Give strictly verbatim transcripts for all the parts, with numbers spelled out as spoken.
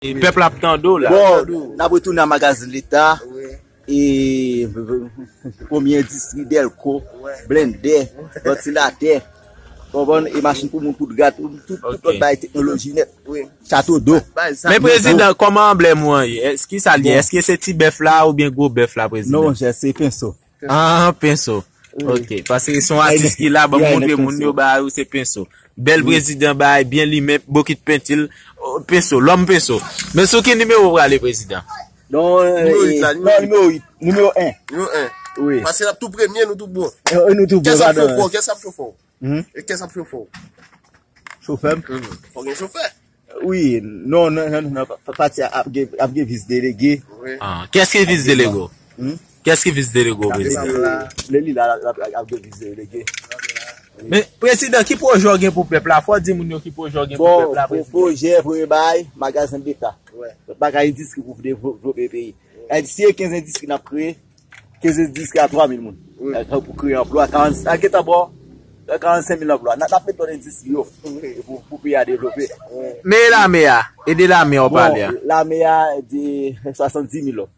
E pèp la ap tande w la. Bon, n ap retounen a Magazin Leta. E premye endistri, dèlko, blendè, vantilatè. Konprann? E machin pou moun koud rat, tout, tout lòt bagay teknoloji nèt. Chato do. Men prezidan, kòman anblèm ou an ye? Èske kisa l ye? Èske se ti bèf la oubyen gwo bèf la, prezidan? Non, monchè, se penso. Ah, penso. Ok, paske se yon atis ki la, ban m montre moun yo, ba ou se penso. Bèl prezidan, bay byen limen, bokit penti l, oh, penso, lòm penso. Men sou ki nimewo w prale, prezidan? Non, nimewo uit la, non, nimewo uit, nimewo en. Nimewo en. Wi. Paske n ap tou premye, nou tou bon. Eh, nou tou bon. Kès ap chofè w? Kès ap chofè w? Hmm? E kès ap chofè w? Chofè m? Fò gen chofè. Wi, non, non, non, non, pa- pati a ap gen, ap gen vis delege. Ah, kès ki vis delege w? Hmm? Kès ki vis delege w, prezidan? Lè li la, ap gen vis delege. Men, prezidan, ki pwojè w gen pou pèp la? Fò w di moun yo ki pwojè w gen pou pèp la, prezidan. Bon, pwojè, premye bagay, magazin deta. Bagay endistri pou devlope peyi. Endistri, kenz endistri n ap kreye. Kenz endistri a twa mil moun. Pou kreye anplwa, karant, a gentan bò, karannsenk mil anplwa. N ap met lòt endistri yo pou, pou peyi a devlope. Men lame a, e de lame a w pale a? Bon, lame a, de swasanndiz mil lòm.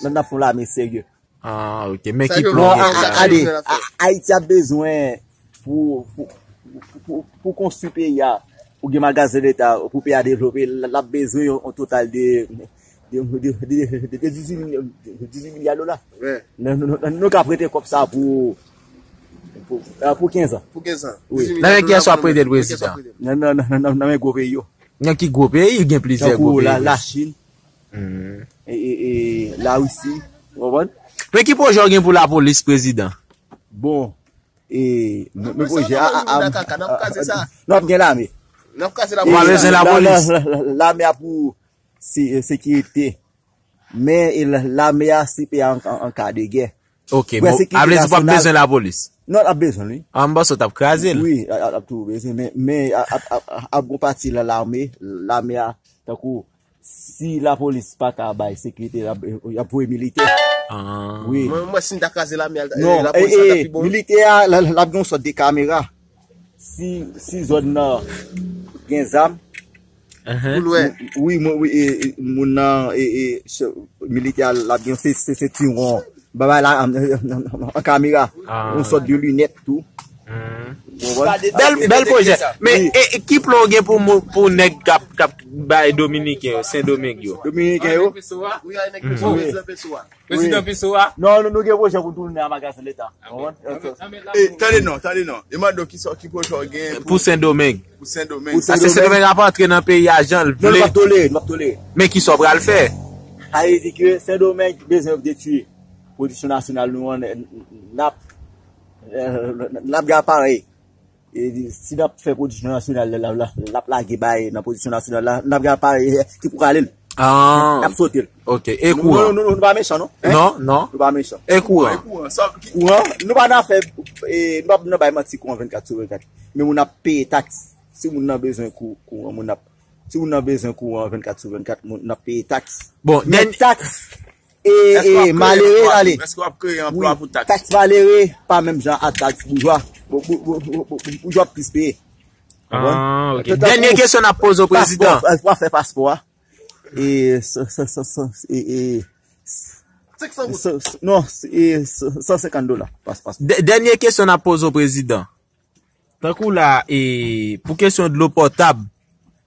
N ap fè yon lame serye. Ah, ok. Men ki plan w gen pou lame a? Ayiti ap bezwen pou, pou, pou, pou, pou konstwi peyi a, pou gen magazin leta, pou peyi a devlope, l ap bezwen yon, yon total de, de, de, de, de dizuit milya, dizuit milya dola. Nou, nou, nou, nou ka prete kòb sa pou, pou, pou kenz an. Pou kenz an. Wi. Nan men kiyès w ap prete l, prezidan? Nan, nan, nan, nan, nan men gwo peyi yo. Nan ki gwo peyi? Gen plizyè gwo peyi. Tankou la, Lachin, e, e, e Larisi, w konprann? Men ki pwojè w gen pou lapolis, prezidan? Bon, e, men, men pwojè a, a, a, n ap gen lame. N ap kraze lapolis. W pa bezwen lapolis? Lame a pou se-, sekirite. Men, e, lame a se pe an, an, an ka de gè. Ok, bon, a vle di w p ap bezwen lapolis? Non, n ap bezwen l, wi. Ah, m panse w t ap kraze l. Wi, a, a, ap toujou bezwen, men, men, a, a, a, ap gon pati nan lame, lame a, tankou, si lapolis pa ka bay sekirite, y ap, y ap voye militè. Ah. Wi. Mwen, mwen, si n ta kraze lame a, non, lapolis la t ap pi bon. Militè a, l ap gen yon sòt de kamera. Si, si zòn nan gen zam, Pou l wè. Wi, mwen, wi, e, e, moun nan, e, e, militè a, l ap gen se, se, se ti won. Babay la, an, an, an, an kamera. Yon sòt de linèt tou. Bèl, bèl pwojè. Men, e, e, ki plan w gen pou moun, pou nèg k ap, k ap bay Dominiken yo, Sendomeng yo? Dominiken yo? Wi, a nèg peso a, prezidan peso a. Prezidan peso a? Non, nou, nou gen pwojè pou tounen a magazin leta. Tande non, tande non. E mande w ki sa, ki pwojè w gen pou Sendomeng. Pou Sendomeng. Paske Sendomeng ap antre nan peyi a jan l vle. Non, nou p ap tolere, nou p ap tolere. Men ki sa w pral fè? Sa vle di ke Sendomeng bezwen detwi pwodiksyon nasyonal nou an, n ap, n ap gen aparèy. E si n ap fè pwodiksyon nasyonal la, la, la, l ap lage bay nan pwodiksyon nasyonal la, n ap gen aparèy ki pou rale l. Ah. N ap sote l. Ok. E kouran? Nou, nou, nou, nou pa mechan, non. Non, non. Nou pa mechan. E kouran? Kouran, nou pa nan fè, e, nou pa nan bay manti kouran vennkat sou vennkat. Men moun ap peye taks. Si moun nan bezwen kou-, kouran, moun ap, si moun nan bezwen kouran vennkat sou vennkat, moun ap peye taks. Bon, men taks, e, e, malere, ale. Èske w ap kreye anplwa pou taks? Taks malere pa menm jan a taks boujwa. Bou-, bou-, boujwa plis peye. Ah, ok. Dènye kesyon n ap poze w, prezidan. Paspò, w ap fè paspò a. E, sa, sa, sa, sa, e, e, senk san goud. Non, e, san senkant dola. Pas, pas. Dènye kesyon n ap poze w, prezidan. Tankou la, e, pou kesyon dlo potab,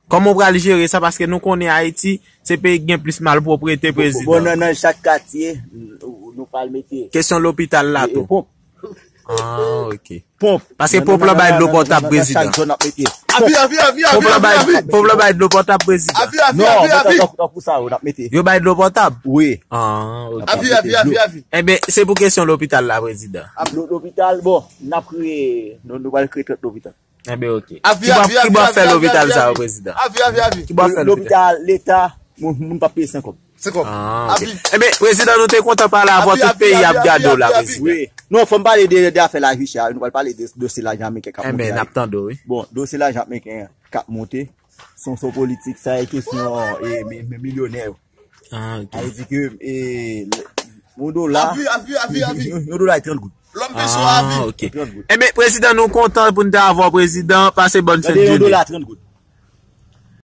kòman w pral jere sa? Paske nou konnen Ayiti, se peyi ki gen plis malpwoprete, prezidan. Bon, nan, nan chak katye, nou, nou pral mete. Kesyon lopital la tou. Ponp. Ah, ok. Ponp. Paske ponp lan bay dlo potab, prezidan. Avi, avi, avi, avi, avi. Ponp lan bay dlo potab, prezidan. Avi, avi, avi, avi. Non, tankou sa, yo n ap mete. Yo bay dlo potab? Wi. Ah, ok. Avi, avi, avi, avi. Enben, se pou kesyon lopital la, prezidan. Lopital, bon, n ap kreye, nou, nou pral kreye trant lopital. Enben, ok. Avi, avi, avi, avi, avi, avi. Ki bò ap fè lopital sa yo, prezidan? Avi, avi, avi. Ki bò ap fè lopital? Lopital leta, moun, moun p ap peye senk kòb. Senk kòb. Ah, ok. Avi. Enben, prezidan, nou te kontan pale avè w, tout peyi ap gade w la, prezidan. Wi. Non, fò m pale de, de afè lavi chè a. Nou pral pale de dosye la Jamayiken k ap monte la. Enben, n ap tande w, wi. Bon, dosye la Jamayiken k ap monte. Se yon, se yon politik, sa e kesyon, e, mi-, mi-, milyonè yo. Ah, ok. Sa vle di ke, e, yon dola, avi, avi, avi, avi. Yon, yon dola e trant goud. Lòm peso a avi. Ah, ok. Trant goud. Enben, prezidan, nou kontan pou n te avè w, prezidan. Pase bòn fèt jounen. Yon dola trant goud.